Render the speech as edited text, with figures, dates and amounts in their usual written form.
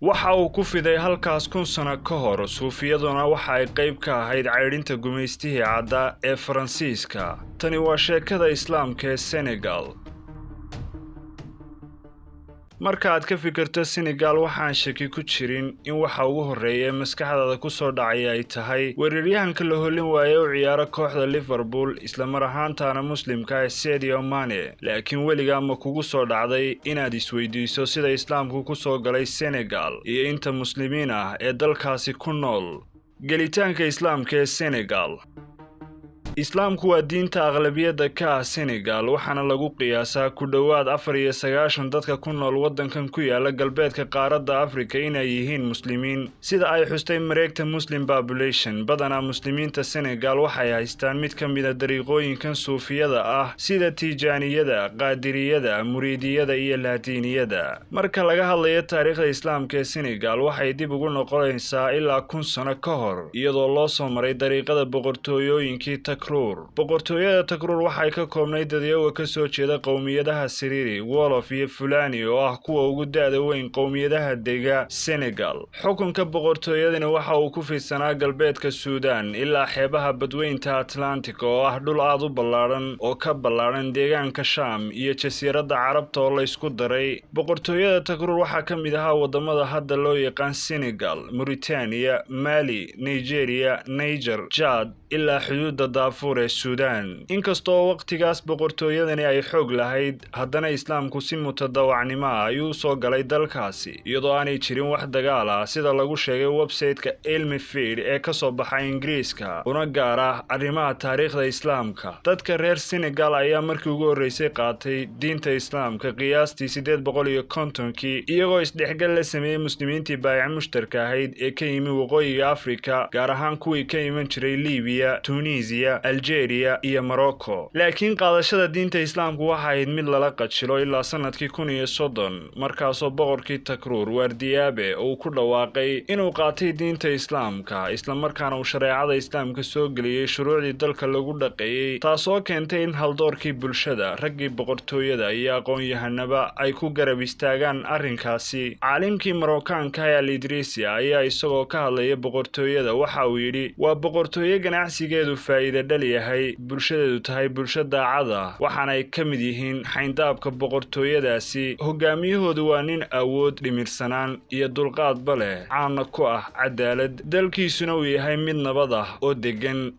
Waxa uu ku fiday halkaas 1000 sano ka hor. Suufiyaduna waxa ay qayb ka ahayd caydhinta gumaystihii cadda ee Faransiiska. Tani waa sheekada Islaamka ee Senegal. Marka aad ka fikirto Senegal, waxaan shaki ku jirin in waxa ugu horreeya ee maskaxdaada ku soo dhacaya ay tahay weeraryahanka la holin waaye u ciyaaro kooxda Liverpool, islamar ahaantaana Muslimka ah, Sadio Mane. Laakiin weligaa ma kugu soo dhacday inaad isweydiiso sida Islaamku ku soo galay Senegal iyo inta Muslimiin ah ee dalkaasi ku nool? Gelitaanka Islaamka ee Senegal. Islaamku waa diinta aqlabiyadda ka ah Senegal, waxaana lagu qiyaasaa ku dhowaad 94 dadka ku nool waddankan ku yaala galbeedka qaaradda Afrika inay yihiin Muslimiin, sida ay xustay mareegta Muslim Population. Badanaa Muslimiinta Senegal waxay haystaan mid ka mida dariiqooyinkan suufiyada ah, sida Tiijaaniyada, Qaadiriyada, Muriidiyada iyo Laatiiniyada. Marka laga hadlayo taariikhda Islaamka ee Senegal, waxay dib ugu noqonaysaa ilaa 1000 sano ka hor, iyadoo loo soo maray dariiqada boqortooyooyinkii Takruur. Boqortooyada Takruur waxay ka koobnayd dadyaga ka soo jeeda qowmiyadaha Siriiri, Wolof iyo Fulani, oo ah kuwa ugu da'da weyn qowmiyadaha dega Senegal. Xukunka boqortooyadani waxa uu ku fidsanaa galbeedka Suudaan ilaa xeebaha badweynta Atlantic, oo ah dhul aad u ballaadhan oo ka ballaadhan deegaanka Shaam iyo Jasiiradda Carabta oo laysku daray. Boqortooyada Takruur waxaa ka mid ahaa wadamada hadda loo yaqaan Senegal, Mauritania, Mali, Nigeria, Niger, Jad ilaa xuduudda Daafuur ee Suudaan. Inkastoo waqtigaas boqortooyadani ay xoog lahayd, haddana Islaamku si mutadawacnimo ah ayuu soo galay dalkaasi, iyadoo aanay jirin wax dagaal ah, sida lagu sheegay website-ka Ilmi Feed ee ka soo baxa Ingiriiska, una gaar ah arrimaha taariikhda Islaamka. Dadka reer Senegal ayaa markii ugu horreysay qaatay diinta Islaamka qiyaastii 850-kii, iyagoo isdhexgal la sameeyey Muslimiintii baayac mushtarka ahayd ee ka yimi waqooyiga Afrika, gaar ahaan kuwii ka iman jiray Libiya, Tunisiya, Algeria iyo Morocco. Laakiin qaadashada diinta Islaamku waxa ahayd mid lala qajilo ilaa sanadkii 1030, markaasoo boqorkii Takruur Waardiyaabe uu ku dhawaaqay inuu qaatay diinta Islaamka, islamarkaana uu shareecada Islaamka soo geliyey shuruucdii dalka lagu dhaqeeyey, taasoo keentay in haldoorkii bulshada, raggii boqortooyada iyo aqoon-yahanaba ay ku garab istaagaan arrinkaasi. Caalimkii Marookaanka ee Al Idrisia ayaa isagoo ka hadlaya boqortooyada waxa uu yidhi: "Waa boqortooyo ganacsigeedu faa'iida dhal yahay, bulshadeedu tahay bulsho daacad ah, waxaana ay ka mid yihiin xayndaabka boqortooyadaasi. Hogaamiyahoodu waa nin awood, dhimirsanaan iyo dulqaadba leh, caana ku ah cadaalad, dalkiisuna uu yahay mid nabad ah oo deggan."